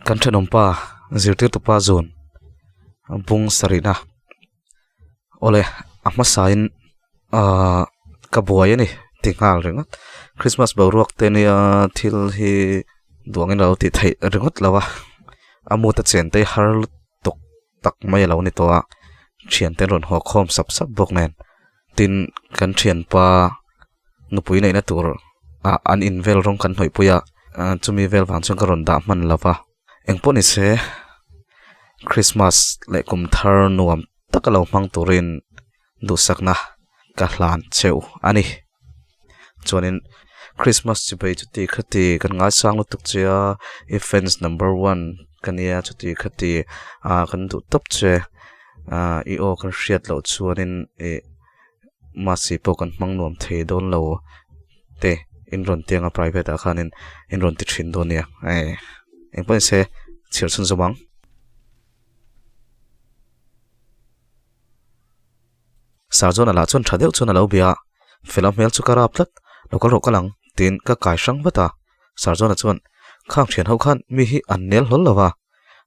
Kan thenawmpa zirtirtupa zun bung sarihna awle a hmasain ahh ka buai a ni ti nghal ringawt Christmas boruak te nia thil hi duangin a lo tih theih ringawt lo a a mood a chen te har lutuk tak mai a lo ni tawh a thiante an rawn haw khawm sap sap bawk nen tin kan thianpa nupui neihna tur ah an in vel rawng kan hnawih pui a ah chumi vel vang chuan ka rawn dah hman lo va engpawh ni se Christmas leh kum thar nuam taka lo hmang turin duhsakna ka hlan cheu a ni chuanin Christmas chibai chuti khati kan ngaisang lutuk che a i fans number one ka nia chuti khati ah kan duh tawp che ah i aw kan hriat loh chuanin ih. Masi pawh kan hmang nuam thei dawn lo te in rawn ti anga private ah khanin in rawn ti thin dawn nia eh engpawh ni se chhiar chhun zawm ang. Sarjona lah chuan tha deuh chuan a lo bia a, Fela hmel chu ka rap tlat, lo kal rawh kal ang tiin ka kai hrang vat a, Sarjona chuan khang thian ho khan mi hi an nel hlawl lo va,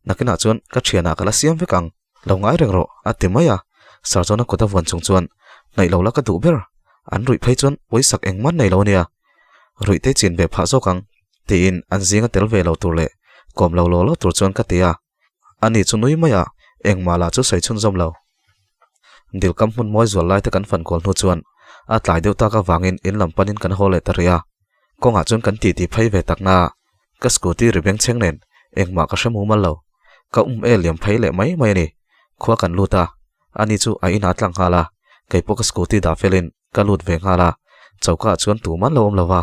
nakinah chuan ka thianah ka la siam vek ang. Lo ngai reng rawh, a ti mai a. Sir chuan a kut a vuan chung chuan, Hnaih lo la ka duh ber, an ruih phei chuan pawisak engmah nei lo a nia. Ruih te chin ve phah zawk ang, tiin an zinga tel ve lo tur leh kawm lo law law tur chuan ka ti a. Ani chu nui mai a, engmah lah chu sawi chhunzawm lo. Dilkam hmun mawi zual lai te kan fan kual hnu chuan a tlai deuh tak avangin in lam panin kan haw leh ta rih a. Kawngah chuan kan titi phei ve tak na. Ka scooty ri bengchheng nen engmah ka hre mumal lo. Ka um e liam phei leh mai mai a ni. Khua kan lut a, ani chu a inah tlang nghal a, kei pawh ka scooty dah felin ka lut ve nghal a, choka ah chuan tuman lo awm lo va.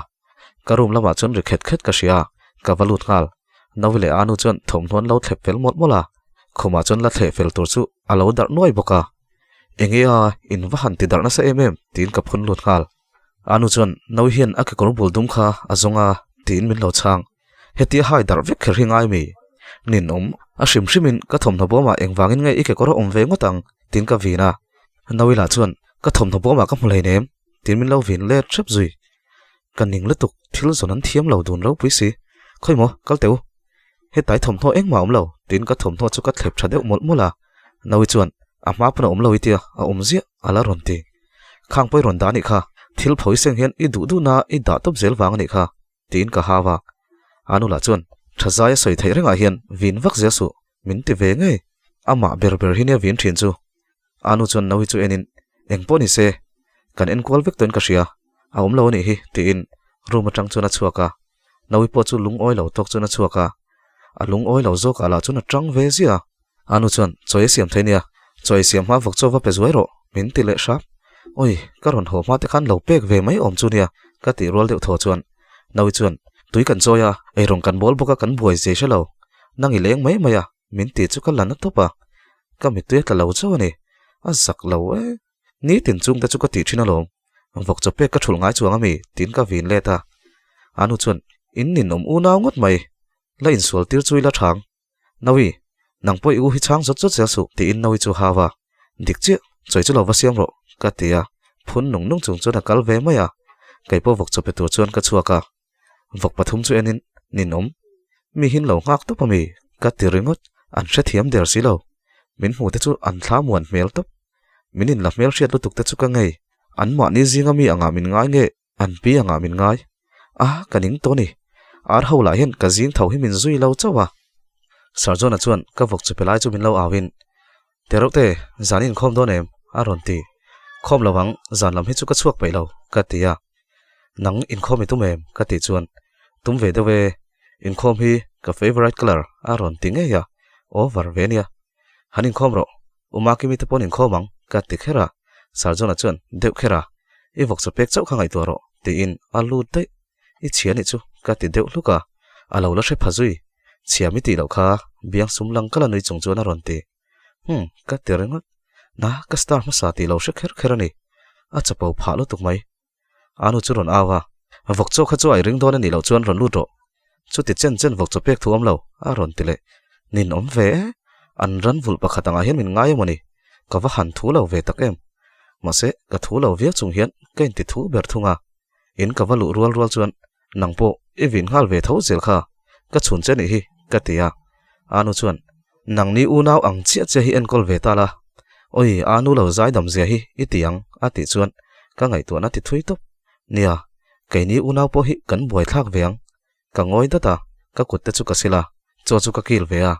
Ka room lamah chuan ri khet khet ka hria a, ka va lut nghal. Nawi leh Anu chuan thawmhnaw an lo thlep fel mawlh mawlh a, khumah chuan la thleh fel tur chu a lo darh nuai bawk a. Enge a, in va han ti darh nasa em em, tiin ka phun lut nghal. Anu chuan Nawi hian a kekawr bul dum kha a zawng a tiin min lo chhang. Hetia hai darh vek kher hi ngai mi? Ninawm, a hrim hrimin ka thawmhnaw bawmah engvangin nge i kekawr a awm ve ngawt ang? tiin ka vin a. Nawi lah chuan Ka thawmhnaw bawmah ka hmu hleinem tiin min lo vin let hrep zui. Ka ning lutuk, thil zawn an thiam lo dun ropui si. Khawi maw, kal teh u. Hetai thawmhnaw engmah a awm lo tiin ka thawmhnaw chu ka thlep tha deuh mawlh mawlh a. Nawi chuan A hma pawn a awm lo i tia, a awm ziah a la rawn ti. Khang pawi rawn dah a nih kha, thil phawi seng hian i duh duhna i dah tawp zel vang a nih kha, tiin ka hau a. A nu lah chuan, Tha zai a sawi theih rengah hian vin vak zel suh, min ti ve ngei. Amah ber ber hi nia vin thin chu. A nu chuan Naui chu enin, Eng pawh ni se, kan enkual vek tawhin ka hria, a awm lo a nih hi, tiin room atang chuan a chhuak a. Naui pawh chu lungawi lo tawk chuan a chhuak a. A lungawi lo zawkah lah chuan a tang ve ziah a. A nu chuan, Chawi a siam thei nia, chawi siam hma vawk chaw va pe zuai rawh, min ti leh hrap. Awi, ka rawn haw hma te khan lo pek ve mai awm chu nia, ka tih rual deuh thaw chuan. Naui chuan, Tui kan chawi a, eirawng kan bawl bawk a kan buai zei hre lo. Nang i leng mai mai a, min ti chu ka la na tawp a. Ka mittui a tla lo chauh a ni. A zak lo e. Nitin chungte chu ka tih thin alawm. Vawk chaw pek ka thulh ngai chuang ami? tiin ka vin let a. A nu chuan, In ninawm unau ngawt mai. La insual tir chu ila thang. Nawi, nang pawh i u hi chhang zawt zawt zel suh, tiin Nawi chu hau a. Dik chiah, chawi chu lo va siam rawh, ka ti a. Phun nung nung chung chuan a kal ve mai a. Kei pawh vawk chaw pe tur chuan ka chhuak a. Vawk pathum chu enin, Ninawm, mi hin lo nghak tawp ami? ka ti ringawt, an hrethiam der si lo. Min hmu te chu an thla muan hmel tawp. Min inla hmel hriat lutuk te chu ka ngei. Anmahni zinga mi angah min ngai nge? An pi angah min ngai. A, ka ning tawh a ni. Ar ho lah hian ka zing tho hi min zui lo chauh a. Sir John-a chuan ka vawk chu pe lai chu min lo au in, Tereuhte, zan i inkhawm dawn em? a rawn ti. Khawm lo ang, zan lam hi chu ka chhuak peih lo, ka ti a. Nang inkhawm i tum em? ka tih chuan, Tum ve deuh e, inkhawm hi ka favourite colour a rawn ti ngei a, over ve nia. Han inkhawm rawh, U Makimi te pawn inkhawm ang, ka ti kher a. Sir John-a chuan, Deuh kher a, i vawk chaw pek chauh kha ngaihtuah rawh, tiin a lut daih. I chhia nih chu, ka ti deuh hluk a. A lo la hre pha zui. Chhia mi tih loh kha, biang sum lang kala nui chung chuan a rawn ti. Hum, ka ti ringawt. Na, ka star hmasa tih lo hre kher kher a ni. A chapo phah lutuk mai. A nu chu rawn au a. Vawk chaw kha chu a i ring dawn a nih loh chuan rawn lut rawh. Chuti chen chen vawk chaw pek thu awm lo, a rawn ti leh. Nin awm ve e, an ran vulh pakhat angah hian min ngai emaw ni? Ka va han thu lo ve tak em. Mahse, ka thu lo viau chung hian ka inti thu ber thung a. In ka va luh rual rual chuan nang pawh i vin nghal ve tho zel kha, ka chhun che nih hi, ka ti a. Anu chuan, Nangni unau ang chiah chiah hi enkawl ve ta la, awi anu lo zaidam zia hi i ti ang, a tih chuan ka ngaihtuahna ti thui tawp. Nia, keini unau pawh hi kan buaithlak ve ang. Ka ngawi dat a, ka kut te chu ka sil a, chaw chu ka kil ve a.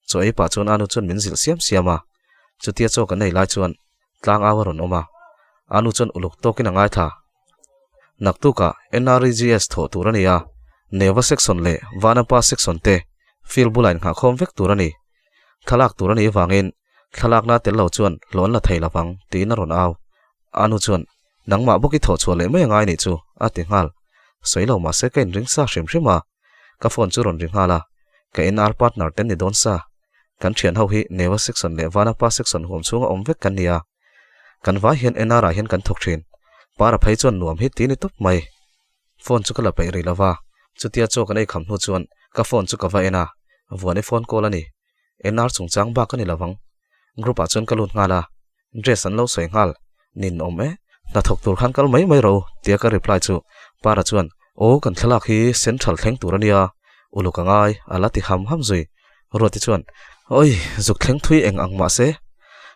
Chaw ei pah chuan anu chuan min zilh siam siam a. Chutia chaw kan ei lai chuan tlang au a rawn awm a, anu chuan uluk tawkin a ngaithla. Naktukah NREGS thawh tur a ni a, Neva section leh Vanapa section te field bulah inngahkhawm vek tur a ni. Thlalak tur a nih avangin thlalakna tel lo chuan hlawh an la thei lo vang tiin a rawn au. Anu chuan, Nangmah bawk i thawh chhuah leh mai a ngai nih chu, a ti nghal. Sawi lo mahse ka inring sa hrim hrim a, ka phone chu rawn ri nghal a, ka NR partner te an ni dawn sa. Kan thian ho hi Neva section leh Vanapa section huam chhunga awm vek kan ni a. Kan vai hian NR ah hian kan thawk thin. Para phei chuan nuam hi ti ni tawp mai. Phone chu ka la peih rih lo va, chutia chaw kan ei kham hnu chuan ka phone chu ka va en a, Vuani phone call a ni. NR chungchang bak a ni lovang. Group ah chuan ka lut nghal a, dress an lo sawi nghal. Nin awm e, hnathawk tur khan kal mai mai ro tia ka reply chu Para chuan, Aw kan thlalak hi central thleng tur a nia, uluk a ngai a la ti ham ham zui. Ruati chuan, Oi, zuk thleng thui eng ang mahse,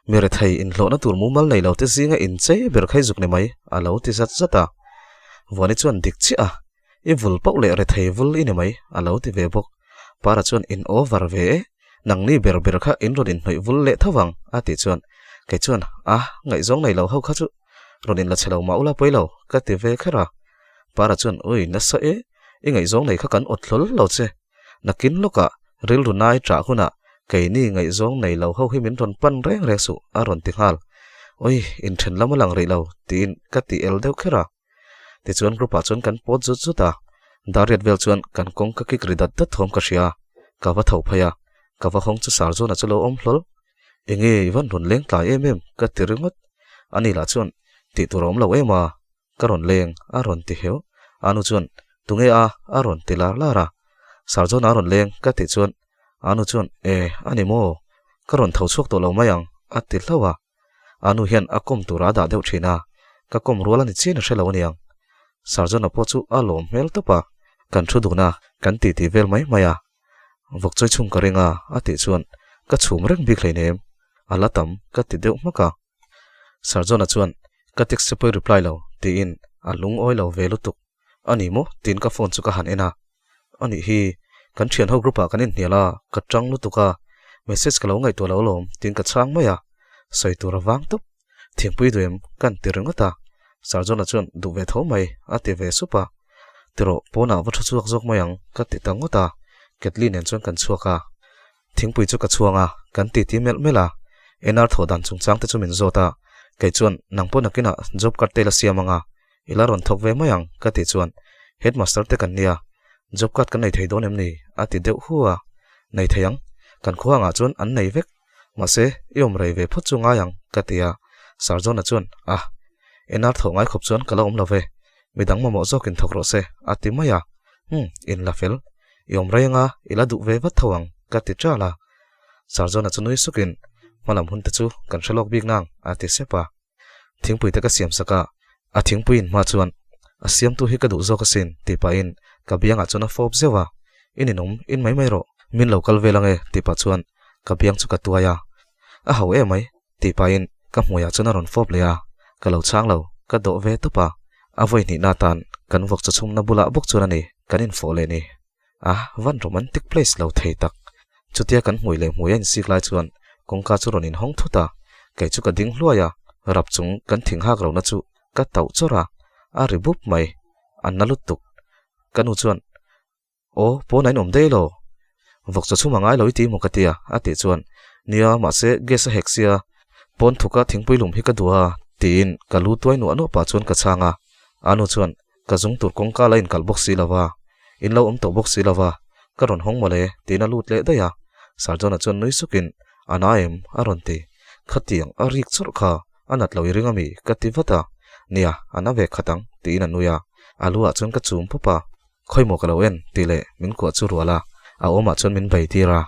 mi rethei inhlawhna tur mumal nei lo te zinga inchei ber kha i zuk ni mai, a lo ti zat zat a. Vuani chuan dik chiah a, I vul pauh leh rethei vul i ni mai, a lo ti ve bawk. Para chuan in over ve e, nangni ber ber kha in rawn inhnawih vul leh tho vang, a tih chuan, kei chuan, A, ngaihzawng nei lo ho kha chu rawn inla chhe lo mah ula pawi lo, ka ti ve kher a. Para chuan, Ui, nasa e, i ngaihzawng nei kha kan awt hlawl lo che. Nakin lawkah rilru nai ṭah hunah keini ngaihzawng nei lo ho hi min rawn pan reng reng suh, a rawn ti nghal. Ui, inṭhen lam a lang rih lo, tiin ka ti el deuh kher a. Tichuan group ah chuan kan pawt zut zut a, Dariat vel chuan kan kawng ka kik ri dat dat thawm ka hria a, ka va tho phei a, ka va hawng chu Sarzawn-a chu lo awm hlawl. Enge i van rawn leng tlai em em? ka ti ringawt. Ani lah chuan tih tur a awm lo em a, ka rawn leng a rawn ti heu. Anu chuan tunge a? a rawn ti lar lar a. Sarzawn-a rawn leng ka tih chuan Anu chuan e, a ni maw? Ka rawn tho chhuak tawh lo mai ang a ti hlauh a. A nu hian a kawm tura a dah deuh thin a, ka kawm rual a ni chian a hre lo aniang. Sarjona pawh chu a lawm hmel tawp a, kan thu dun a, kan titi vel mai mai a. Vawkchawi chhung ka ring a, a tih chuan ka chhum reng bik hleinem, a la tam ka ti deuh hmak a. Sarjona chuan ka text che pawh i reply lo tiin a lungawi lo ve lutuk. A ni maw? tiin ka phone chu ka han en a. A nih hi, kan thianho group ah kan inhnial a, ka tang lutuk a, message ka lo ngaihtuah lo alawm tiin ka chhang mai a, sawi tur a vang tawp. Thingpui duem kan ti ringawt a, Sarjona chuan duh ve tho mai a ti ve sup a. Tirawh, pawnah va thu chhuak zawk mai ang ka ti ta ngawt a, Ketli nen chuan kan chhuak a. Thingpui chu ka chhuang a, kan titi melh melh a. NR thawh dan chungchang te chu min zawt a, kei chuan nang pawh nakinah job card te i la siam ang a, i la rawn thawk ve mai ang ka tih chuan headmaster te kan nia, job card kan nei thei dawn em ni? a ti deuh hu a. Nei thei ang, kan khua angah chuan an nei vek, mahse i awm rei ve phawt chu ngai ang ka ti a, Sir John-a chuan a, NR thawh ngai khawp chuan ka la awm lo ve, midang mamawh zawkin thawk rawh se a ti mai a, hmm, in la fel. I awm reng a, i la duh ve vat tho ang, ka ti ṭal a. Sarjona chu nui sukin, Hmalam hun te chu kan hre lawk bik nang, a ti sep a. Thingpui te ka siam sak a, a thingpui in hma chuan, A siamtu hi ka duh zawk asin, tih pahin ka biangah chuan a fawp zeuh a. In inawm, in mai mai rawh, min lo kal vel ange, tih pah chuan ka biang chu ka tuai a. A ho emai, tih pahin ka hmuiah chuan a rawn fawp leh a, ka lo chhang lo, ka dawh ve tawp a, a vawi hnihna atan kan vawk chaw chhumna bulah bawk chuan a ni, kan infawh leh ni. A van romantic place lo thei tak. Chutia kan hmui leh hmui a insik lai chuan kawngka chu rawn inhawng thut a, kei chu ka ding hluai a, rap chung kan thing hak lohna chu ka tauh chawrh a, a ri bup mai, a na lutuk. Ka nu chuan Aw, pawn a inawm daih lo. Vawk chaw chhum a ngai lo i ti maw ka ti a, a tih chuan, Nia, mahse gas a hek sia, pawn thuka thingpui lum hi ka duh a, tiin ka lu tuai nuah nuah pah chuan ka chhang a. Anu chuan, Ka zung tur kawngka la inkalh bawk si lo va, in lo awm tawh bawk si lo va, ka rawn hawng mawle, tiin a lut leh daih a. Sarjona chuan nui sukin, A na em? a rawn ti. Khatiang a rik chawrh kha, a nat lo i ring a mi? ka ti vat a. Nia, a na ve khat ang, tiin a nui a. A lu ah chuan ka chum pawp a, Khawi maw ka lo en? tih leh min kuah chu rual a, a awmah chuan min bei tir a.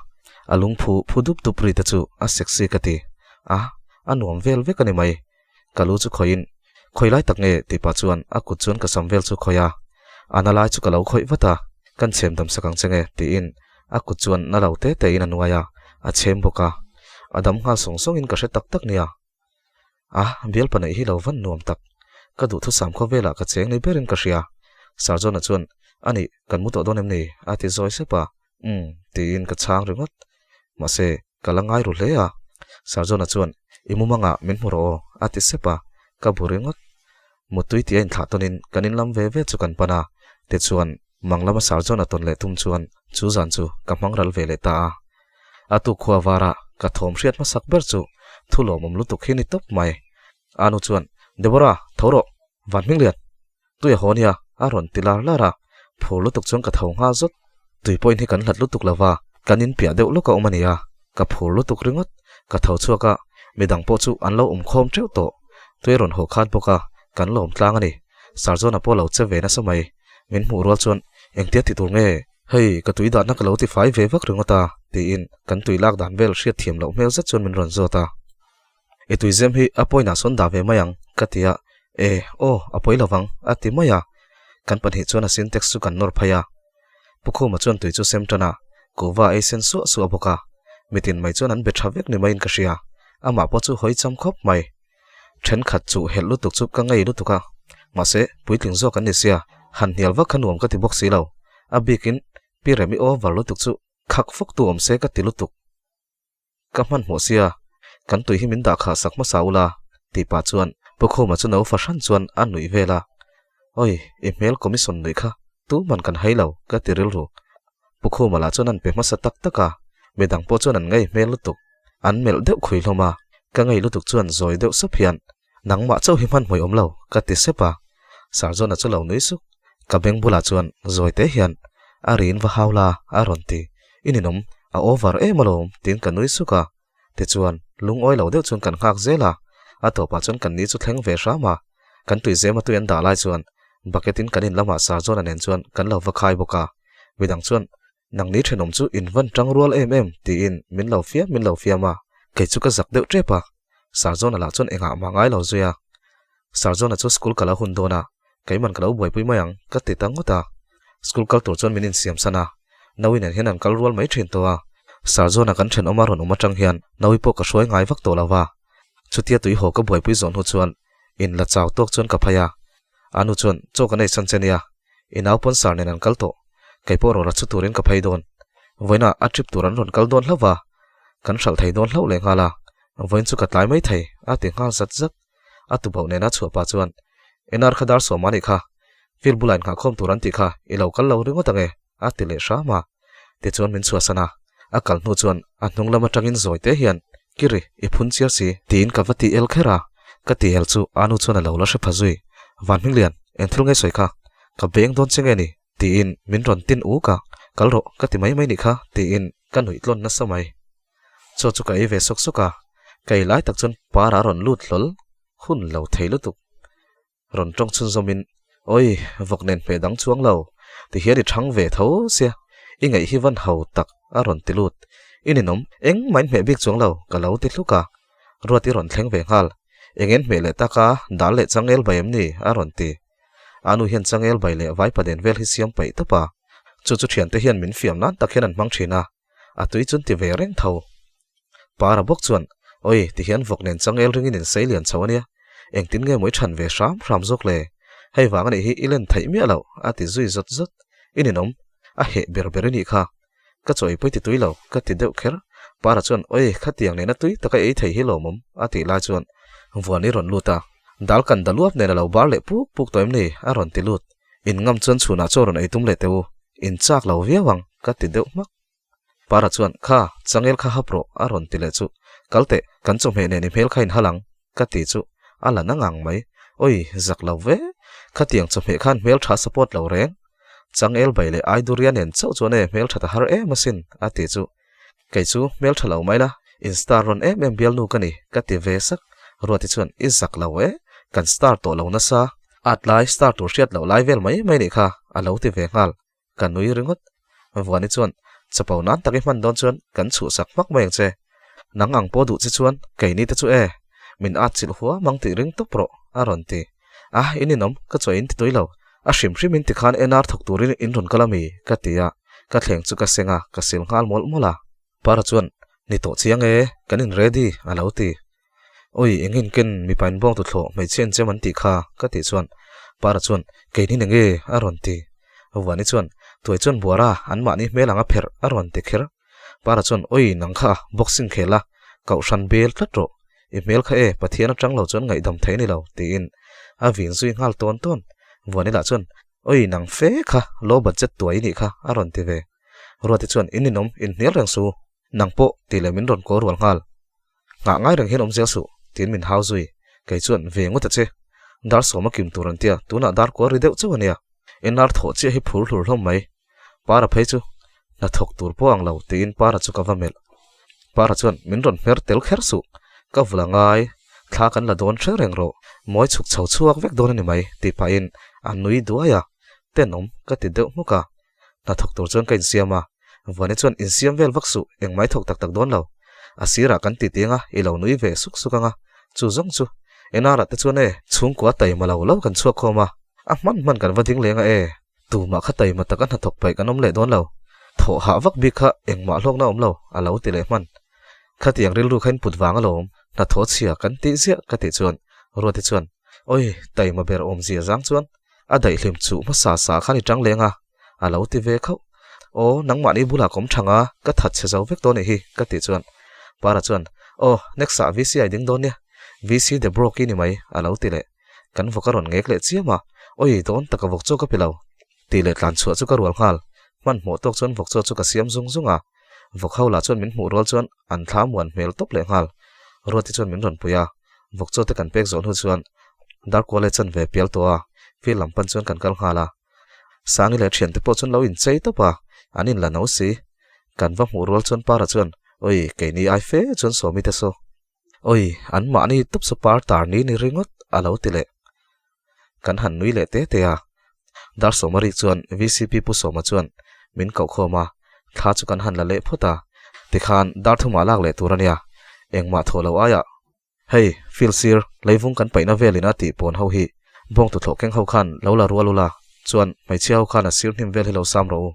A lungphu phu dup dup ri te chu a sexy ka ti. A, a nuam vel vek a ni mai. Ka lu chu khawiin, Khawi lai tak nge? tih pah chuan a kut chuan ka sam vel chu khawi a. A na lai chu ka lo khawih vat a, Kan chhem dam sak ang che nge? tiin a kut chuan na lo te tein a nuai a, a chhem bawk a. A dam nghal sawng sawngin ka hre tak tak nia. A, bialpa neih hi lo van nuam tak. Ka duhthusam khawvelah ka cheng ni berin ka hria. Sir John-a chuan, A nih, kan mu tawh dawn em ni? a ti zawi sep a. Umm, tiin ka chhang ringawt. Mahse, ka la ngai ru hle a. Sir John-a chuan, I mu mangah min hmu rawh aw, a ti sep a. Ka bu ringawt. Muttui tih a inthlah tawnin kan inlam ve ve chu kan pan a. Tichuan, mang lama Sir John-a tawn leh tum chuan chu zan chu ka hmang ral ve leh ta a. A tuk khua vara ka thawm hriat hmasak ber chu thu lawmawm lutuk hi ni tawp mai. Anu chuan, Deborah, tho rawh, van hming lian. Tui a haw nia, a rawn ti lar lar a. Phur lutuk chuan ka tho nghal zawt. Tui pawhin hi kan hlat lutuk lo va, kan inpiah deuh lawk a awm a nia. Ka phur lutuk ringawt. Ka tho chhuak a, midang pawh chu an lo awm khawm teuh tawh. Tui a rawn haw khat bawk a, kan lawm tlang a ni. Sarzawna pawh lo che ve nasa mai. Min hmuh rual chuan, Engtia ti tur nge? Hei, ka tui dahna ka lo ti fai ve vak ringawt a, tiin kan tui lak dan vel hriat thiam loh hmel zet chuan min rawn zawt a. I tui zem hi a pawinah sawn dah ve mai ang, ka ti a. E, aw, a pawi lovang, a ti mai a. Kan pahnih chuan a sintex chu kan nawr phei a. Pu Khuma chuan tui chu sem tan a, kuhva ei sen suah suah bawk a. Mitin mai chuan an be tha vek ni maiin ka hria. Amah pawh chu hawi cham khawp mai. Thenkhat chu helh lutuk chu ka ngei lutuk a, mahse puitling zawk an ni sia, han hnial vak kha nuam ka ti bawk si lo. A bikin Pi Remi over lutuk chu khak fawk tu awm se ka ti lutuk. Ka hmanhmawh sia, kan tui hi min dah khah sak hmasa ula, tih pah chuan Pu Khuma chu no fahran chuan a nuih vel a. Oi, i hmel commission nuih kha tuman kan hai lo, ka ti rilru. Pu Khuma lah chuan an pe hmasa tak tak a, midang pawh chuan an ngei hmel lutuk. An melh deuh khui hlawm a, ka ngei lutuk chuan zawi deuh sap hian, Nangmah chauh hi hmanhmawih awm lo, ka ti sep a. Sarzawna chu lo nui suk. Ka beng bulah chuan zawi te hian, A riin va hau la, a rawn ti. I ninawm, a over em alawm, tiin ka nui suk a. Tichuan, lungawi lo deuh chuan kan nghak zel a, a tawpah chuan kan ni chu thleng ve hram a. Kan tui zema tui an dah lai chuan bucket in kan in lamah Sarzawna nen chuan kan lo va khai bawk a. Midang chuan Nangni thenawm chu in van tang rual em em tiin min lo fiam min lo fiam a, kei chu ka zak deuh tep a. Sarzawna lah chuan engah mah ngai lo zui a. Sarzawna chu school kal a hun dawn a, keiman ka lo buaipui mai ang ka ti ta ngawt a. School kal tur chuan min insiam san a, Naui nen hian an kal rual mai thin tawh a. Sarzawna kan thenawma rawn awm atang hian Naui pawh ka hruai ngai vak tawh lo va. Chutia tui haw ka buaipui zawh hnu chuan in la chau tawk chuan ka phei a. Anu chuan chaw ka nei san che nia, I nau pawn sar nen an kal tawh. Kei pawh rawra chu turin ka phei dawn. Vawiinah a trip tur an rawn kal dawn hlauh va, kan hralh thei dawn hlauh leh nghal a, vawiin chu ka tlai mai thei, a ti nghal zat zat. A tubauh nena chhuah pah chuan, NR kha dar sawm a nih kha, field bulah inngahkhawm tur an tih kha, i lo kal lo ringawt ange, a ti leh hram a. Tichuan min chhuahsan a, a kal hnu chuan a hnung lam atangin zawi te hian, Kiri, i phun chiar si, tiin ka va ti el kher a, ka ti el chu Anu chuan a lo la hre pha zui. Van Hminglian, eng thil nge sawi kha? Ka beng dawn che nge ni? tiin min rawn tin uk a, Kal rawh, ka ti mai mai nih kha, tiin ka nuih tlawn nasa mai. Chaw chu ka ei ve sawk sawk a, ka ei lai tak chuan par a rawn lut hlawl, hun lo thei lutuk. Rawn tawng chhunzawmin, Awi, vawk nen hmeh dang chuang lo, ti hian i thang ve tho sia, i ngaih hi van ho tak, a rawn ti lut. I ninawm, engmah in hmeh bik chuang lo, ka lo ti hluk a. Ruat i rawn thleng ve nghal. Eng en hmeh leh tak a, dal leh changel bai em ni? a rawn ti. A nu hian changel bai leh vaipa den vel hi siam paih tawp a. Chu chu thiante hian min fiam nan tak hian an hmang thin a, a tui chun ti ve reng tho. Para bawk chuan, Oi, ti hian vawk nen changel ringin in sei lian chho a nia. Engtin nge maw i chhan ve hram hram zawk le? Hei vang a nih hi i len theih miah loh, a ti zui zawt zawt. I ninawm, a heh ber ber i nih kha. Ka chaw ei pawh i ti tui lo, ka ti deuh kher. Para chuan, Oi, khatiang nena tui taka ei thei hi lawmawm, a tih lai chuan Vuani rawn lut a. Dal kan da luap nen a lo bar leh puk puk tawh em ni? a rawn ti lut. In ngam chuan chhunah chaw rawn ei tum leh teh u, in chak lo viau ang, ka ti deuh hmak. Para chuan, Kha, changel kha hap rawh, a rawn ti leh chu. Kal teh, kan chawhmeh nen i hmel kha in hal ang, ka ti chu. A la na ngang mai. Oi, zak lo ve. Khatiang chawhmeh khan hmel tha support lo reng. Changel bai leh Aiduria nen chauh chuan e hmel that a har em asin, a ti chu. Kei chu hmel tha lo mai la, in star rawn em em bialnu ka ni, ka ti ve sak. Ruati chuan, I zak lo e, kan star tawh lo nasa. At lai star tur hriat loh lai vel mai mai nih kha a lo ti ve nghal. Ka nui ringawt. Vuani chuan, Chapo nan tak i hman dawn chuan kan chhuhsak hmak mai ang che. Nang ang pawh duh che chuan keini te chu e, min at chilh hua mang tih ring tawp rawh, a rawn ti. A, in inawm, ka chawi in ti tui lo. A hrim hrim in tikhan NR thawk turin in rawn kal a mi? ka ti a, ka thleng chu ka seng a, ka sil nghal mawlh mawlh a. Para chuan, Ni tawh chiang e, kan in ready, a lo ti. Oi, eng in ken mipa in bawng tuthlawh hmeichhia in chem an tih kha, ka tih chuan Para chuan, Keini neng e, a rawn ti. Vuani chuan, Tuai chuan buara, an mahni hmel ang a pherh, a rawn ti kher. Para chuan, Oi, nang kha, boxing khel a, kohhran bel tlat rawh. I hmel kha e, Pathian atang lo chuan ngaihdam thei a ni lo, tiin a vin zui nghal tawn tawn. Vuani lah chuan, Oi, nang fe kha, low budget tuai i nih kha, a rawn ti ve. Ruati chuan, In ninawm, in hnial reng su. Nang pawh, tih leh min rawn kaw rual nghal. Nghah ngai reng hian awm zel suh, tiin min hau zui. Kei chuan, Ve ngawt a che. Dar sawm a kim tur an tia, tunah dar kual ri deuh chauh a nia. NR thawh chiah hi phur hlur hlawm mai. Para phei chu, Hna thawk tur pawh ang lo, tiin Para chu ka va melh. Para chuan, Min rawn hmer tel kher suh. Ka vul a ngai. Thla kan la dawn hre reng rawh. Mawi chhuk chho chhuak vek dawn a ni mai, tih pahin a nui duai a. Tenawm ka ti deuh hmuk a. Hna thawk tur chuan ka insiam a, Vuani chuan insiam vel vak suh, engmah i thawk tak tak dawn lo. A sirah kan ti tiang a, i lo nui ve suk suk ang a, chu zawng chu. NR-ah te chuan e, chhungkua taima lo lo kan chhuak khawm a, a hman hman kan va ding leng a e, tumah kha taima taka hna thawk paih kan awm leh dawn lo. Thawh hah vak bik kha engmah hlawkna awm lo, a lo ti leh hman. Khatiang rilru kha in put vang alawm, hna thaw chhia kan tih ziah ka tih chuan Ruati chuan, Awi, taima ber awmzia zang chuan A daihlim chuh hmasa sa khan i tang leng a, a lo ti ve khauh. Aw, nangmahni bulah ka awm thang a, ka that chhe zo vek dawn nih hi, ka tih chuan Para chuan, Aw, next ah VC ai ding dawn nia, VC the bro ki ni mai, a lo ti leh. Kan vawk a rawn ngek leh chiam a, Awi, dawn taka vawk chaw ka pe lo, tih leh tlan chhuah chu ka rual nghal. Hmanhmawh tawk chuan vawk chaw chu ka siam zung zung a, vawk ho lah chuan min hmuh rual chuan an thla muan hmel tawp leh nghal. Ruati chuan min rawn pui a, vawk chaw te kan pek zawh hnu chuan Darkuala chan ve pial tawh a, field lam pan chuan kan kal nghal a. Sangi leh thiante pawh chuan lo inchei tawp a, an inla no si. Kan va hmuh rual chuan Para chuan, Oi, keini ai fe chuan Sawmi te saw. Oi, an mahni tawp saw par tar ni ni ringawt, a lo ti leh. Kan han nui leh te te a. Dar Sawma rik chuan VCP Pu Sawma chuan min koh khawm a, thla chu kan han la leh phawt a. Tikhan dar thumah lak leh tur a nia, engmah thawh lo aiah Hei, field sir, leivung kan paihna velin a tih pawn ho hi bawng tuthlawh keng ho khan lo la rual ula, chuan hmeichhia ho khan a sir hnim vel hi lo sam rawh u,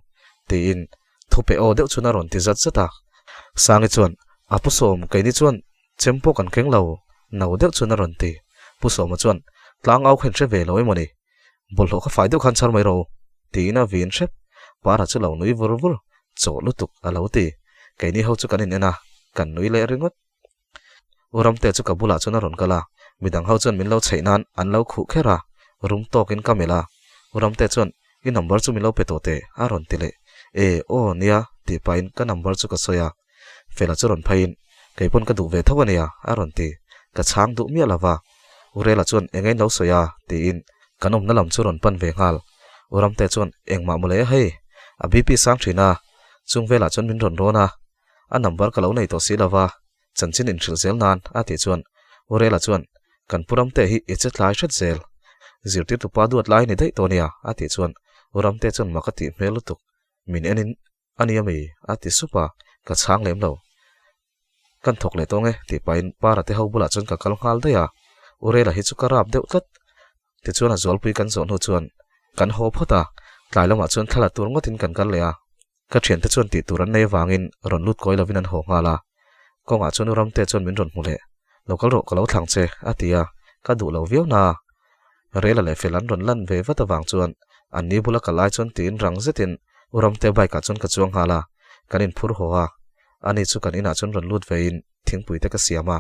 tiin thu pe aw deuh chuan a rawn ti zat zat a. Sangi chuan, A Pu Sawm, keini chuan chem pawh kan keng lo, no deuh chuan a rawn ti. Pu Sawma chuan, Tlang au kha in hre ve lo emaw ni? Bawlhhlawh kha fai deuh khan chhar mai rawh u, tiin a vin hrep. Para chu lo nui vur vur, Chawh lutuk, a lo ti. Keini ho chu kan in en a, kan nui leh ringawt. U Ramte chu ka bulah chuan a rawn kal a, midang ho chuan min lo chheih nan an lo khuh kher a, rum tawkin ka melh a. U Ramte chuan, I number chu min lo pe tawh teh, a rawn ti leh. E, aw, nia, tih pahin ka number chu ka sawi a. Fela chu rawn pheiin, Kei pawn ka duh ve tho a nia, a rawn ti. Ka chhang duh miah lo va. U Rela chuan, Eng in lo sawi a? tiin kan awmna lam chu rawn pan ve nghal. U Ramte chuan, Engmah mawle hei, a BP sang thin a, chung velah chuan min rawn rawn a, A number ka lo nei tawh si lova, chanchin inhrilh zel nan a tih chuan Urela chuan, Kan pu Ramte hi i che tlai hret zel. Zirtirtu pa duat lai ni daih tawh nia a tih chuan U Ramte chuan mak a tih hmel lutuk. Min enin a nia mi a ti sup a, ka chhang lem lo. Kan thawk leh tawng e tih pahin Para te ho bulah chuan ka kal nghal daih a, Urela hi chu ka rap deuh tlat. Tichuan a zualpui kan zawh hnu chuan kan haw phawt a, tlai lamah chuan thla la tur ngawtin kan kal leh a. Ka thiante chuan tih tur an nei avangin rawn lut kawi lovin an haw nghal a. Kawngah chuan u Ramte chuan min rawn hmu leh, Lo kal rawh ka lo thlang che, a ti a, ka duh lo viau na. Rela leh Fel an rawn lan ve vat avang chuan an ni bula ka lai chuan tiin rang zetin u Ramte bike ah chuan ka chuang nghal a, kan inphur haw a. Ani chu kan inah chuan rawn lut vein thingpui te ka siam a.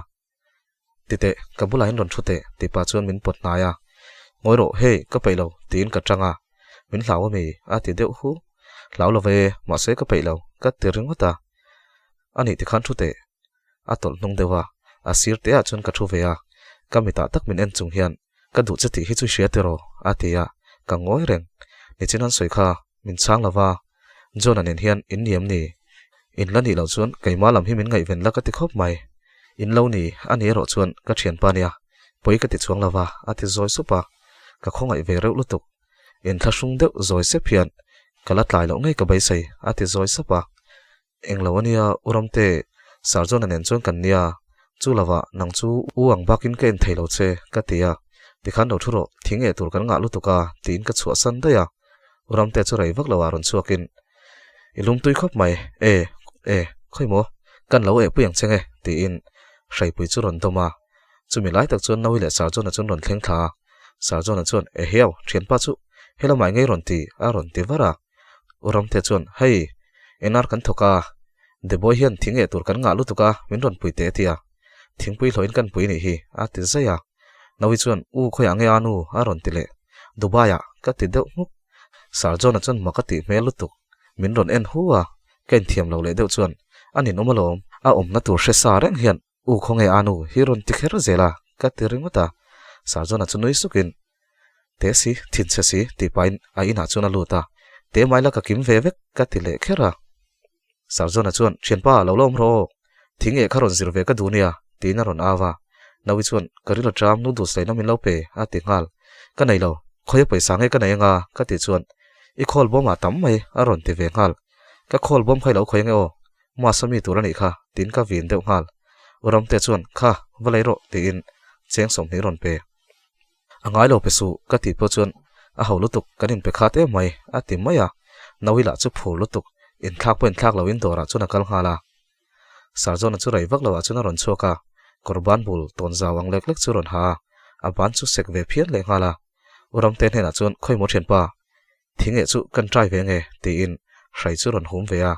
Ti teh, ka bulah in rawn thu teh, tih pah chuan min pawt hnai a. Ngawi rawh, hei, ka peih lo, tiin ka tang a. Min hlau a mi? a ti deuh hu. Hlau lo ve, mahse ka peih lo, ka ti ringawt a. A nih tikhan thu teh. A tawlh hnung deuh a, a sir te ah chuan ka thu ve a. Ka mitah tak min en chung hian, Ka duh che tih hi chu i hria tiraw? a ti a, ka ngawi reng. Nichin an sawi kha, min chhang lo va. John-a nen hian in ni em ni? In la nih loh chuan keimah lam hi min ngaihven la ka ti khawp mai. In lo ni, a ni erawh chuan ka thianpa nia, pawi ka ti chuang lo va, a ti zawi sup a. Ka khawngaih ve reuh lutuk. Inthlahrung deuh zawi sep hian ka la tlai loh ngei ka beisei, a ti zawi sap a. Englo a nia, U Ramte, Sir John-a nen chuan kan nia. Chu lovah nang chu u ang bakin ka en thei lo che, ka ti a. Tikhan lo thu rawh, thing eh tur kan ngah lutuk a, tiin ka chhuahsan daih a. U Ramte chu rei vak lo ah rawn chhuakin, I lum tui khawp mai, e, e, khawi maw, kan lo eh pui ang che nge, tiin hreipui chu rawn dawm a. Chumi lai tak chuan Naui leh Sir John-a chuan rawn thleng thla a. Sir John-a chuan, Ehiau, thianpa chu helamah ngei rawn ti, a rawn ti var a. U Ramte chuan, Hei, NR kan thawk a, Deboi hian thing eh tur kan ngah lutuk a, min rawn pui teh a ti a. Thingpui hlawhin kan pui nih hi, a ti zai a. Naui chuan, U, khawiah nge a nu? a rawn ti leh. Dubai-ah, ka ti deuh hmuk. Sir John-a chuan mak a tih hmel lutuk. Min rawn en hu a, ka inthiam lo leh deuh chuan, A ninawm alawm, a awmna tur hre sa reng hian U khawnge a nu hi rawn ti kher zel a, ka ti ringawt a. Sir John-a chu nui sukin, Te si, thinchhe si, tih pahin a inah chuan a lut a. Te mai la ka kim ve vek, ka ti leh kher a. Sir John-a chuan, Thianpa, lo la awm rawh aw. Thing eh kha rawn zir ve ka duh nia, tiin a rawn au a. Naui chuan, Ka ril a ṭam, noodles leina min lo pe, a ti nghal. Ka nei lo, khawi a pawisa nge ka nei anga, ka tih chuan, I khawl bawmah tam mai, a rawn ti ve nghal. Ka khawl bawm kha i lo khawi ange aw, Masa mi tur a nih kha, tiin ka vin deuh nghal. U Ramte chuan, Kha, va lei rawh, tiin cheng 20 rawn pe. A ngai lo pe suh, ka tih pawh chuan, A ho lutuk, kan inpe khat em mai, a ti mai a. Naui lah chu phur lutuk, inthlak pawh inthlak loin dawrah chuan a kal nghal a. Sir John-a chu rei vak loah chuan a rawn chhuak a, kawr ban bul tawn zau ang lek lek chu rawn ha a, a ban chu sek ve phian leh nghal a. U Ramte hnenah chuan, Khawi maw thianpa, Thing eh chu kan try ve nge? tiin hrai chu rawn hum ve a.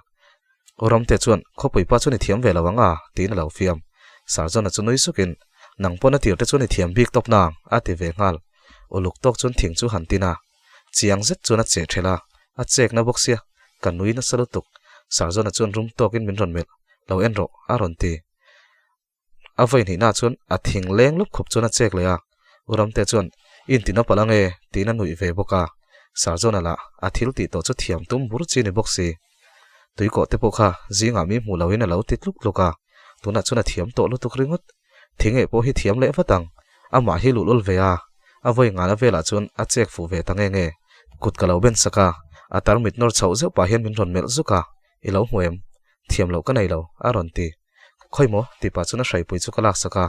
U Ramte chuan, Khawpui pa chuan i thiam ve lo ang a? tiin a lo fiam. Sarjona chu nui sukin, Nang pawn a tir te chuan i thiam bik tawp nang, a ti ve nghal. Uluk tawk chuan thing chu han tin a. Chiang zet chuan a che thelh a, a chek na bawk sia, ka nui nasa lutuk. Sarjona chuan rum tawkin min rawn melh, Lo en rawh, a rawn ti. A vawi hnihna chuan a thing leng lup khawp chuan a chek leh a, U Ramte chuan, I inti nawp alh ange, tiin a nuih ve bawk a. Sir John-a lah a thil tih tawh chu thiam tum bur chi ni bawk si. Tuikawh te pawh kha zingah mi hmuh loin a lo ti tluk tluk a, tunah chuan a thiam tawh lutuk ringawt. Thing eh pawh hi thiam leh vat ang, amah hi luh lul ve a, a vawi ngana velah chuan a chek fuh ve ta nge nge. Kut ka lo ben sak a, a tarmit nawr chhoh zeuh pah hian min rawn melh zuk a, I lo hmu em? Thiam loh ka nei lo, a rawn ti. Khawi maw? tih pah chuan a hraipui chu ka laksak a,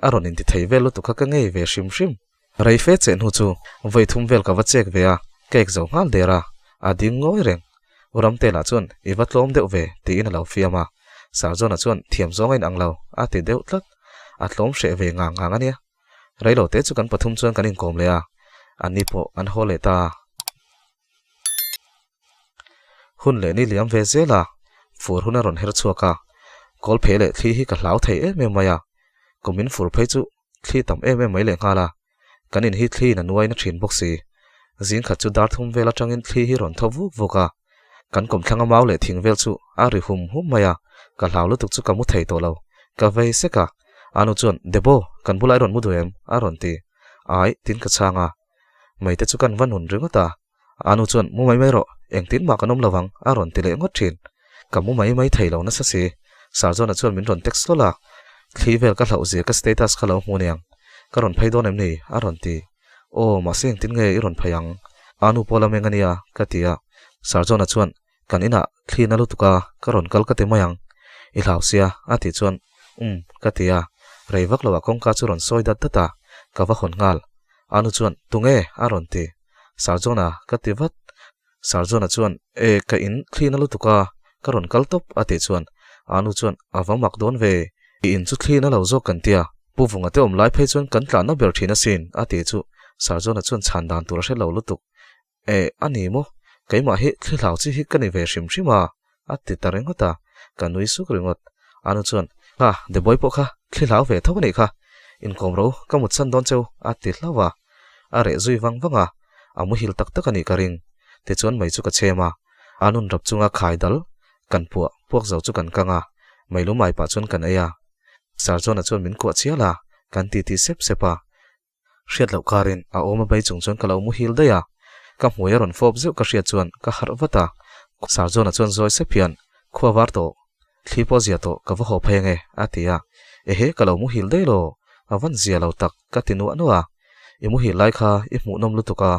a rawn inti thei vel lutuk kha ka ngei ve hrim hrim. Rei fe cheh hnu chu vawi thum vel ka va chek ve a, ka ek zo nghal der a, a ding ngawi reng. U Ramte lah chuan i va tlawm deuh ve tiin a lo fiam a, Sir John-a chuan thiam zawng a inang lo a ti deuh tlat, a tlawm hreh ve ngang ngang a nia. Reilo te chu kan pathum chuan kan inkawm leh a, anni pawh an haw leh ta a. Hun leh ni liam ve zel a, fur hun a rawn her chhuak a, kawl phei leh thli hi ka hlau thei em em mai a, kumin fur phei chu thli tam em em mai leh nghal a, kan in hi thli in a nuai na thin bawk si. Zing khat chu dar thum vel atangin thli hi rawn thaw vuk vuk a, kan kawmthlang a mau leh thing vel chu a ri hum hum mai a, ka hlau lutuk chu ka mu thei tawh lo, ka vei sek a, Anu chuan, Debo, kan bulah i rawn mu duh em? a rawn ti. Ai, tin ka chhang a. Mai te chu kan va nun ringawt a. Anu chuan, Mu mai mai rawh, engtin mah kan awm lo vang, a rawn ti leh ngawt thin. Ka mu mai mai thei lo nasa si. Sir John-a chuan min rawn text lawlh a, Thli vel ka hlauh zia ka status kha lo hmu niang. Ka rawn phei dawn em ni? a rawn ti. Aw, mahse engtin nge i rawn phei ang? Anu pawh la meng a nia, ka ti a. Sir John-a chuan, Kan inah thli na lutuk a, ka rawn kal ka ti mai ang. I hlau sia, a tih chuan, Umm, ka ti a. Rei vak loah kawngka chu rawn sawi dat dat a, ka va hawn nghal. Anu chuan, Tunge? a rawn ti. Sir John-a, ka ti vat. Sir John-a chuan, E, ka in thli na lutuk a, ka rawn kal tawp, a tih chuan, Anu chuan, A va mak dawn ve, i in chu thli na lo zawk kan tia, Pu Vunga te awm lai phei chuan kan tlanna ber thin asin, a ti chu Sir John-a chuan chhan dan tur a hre lo lutuk. Eh, a ni maw? Keimah hi thli hlau chi hi ka ni ve hrim hrim a, a ti ta ringawt a, ka nui suk ringawt. Anu chuan, Kha, Deboi pawh kha thli hlau ve tho a nih kha, inkawm ro, ka mutsan dawn cheu, a ti hlauh a. A reh zui vang vang a, a muhil tak tak a nih ka ring. Tichuan mei chu ka chhem a, Anun rap chunga khai dal kan puah puak zo chu kan kang a, mei lumai pah chuan kan ei a. Sir John-a chuan min kuah chial a, kan titi sep sep a. Hriat loh karin a awm a bei chung chuan ka lo muhil daih a, ka hmui a rawn fawp zeuh ka hriat chuan ka harh vat a, Sir John-a chuan zawi sep hian, Khua var tawh, thli pawh zia tawh ka va haw phei ange, a ti a, Ehe ka lo muhil daih lo, a van zia lo tak, ka ti nuah nuah a. I muhil lai kha i hmuhnawm lutuk a,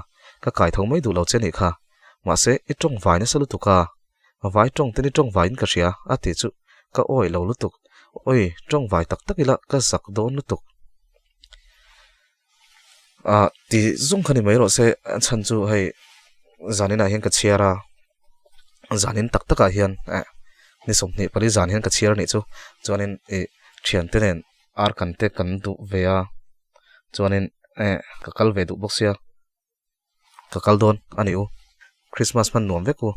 ka kai tho mai duh lo che nih kha. Mahse, i tawng vai nasa lutuk a, vai tawng te ni tawng vaiin ka hria a ti chu ka awih lo lutuk. Oi, tawng vai tak tak ila ka zak dawn lutuk. Ah, ti zung kha ni mai rawh se, a chhan chu hei zaninah hian ka chhiar a, zanin tak takah hian eh ni 24 zan hian ka chhiar a nih chu. Chuanin ih thiante nen ar kan te kan duh ve a, chuanin eh ka kal ve duh bawk sia. Ka kal dawn a ni u. Christmas hman nuam vek u.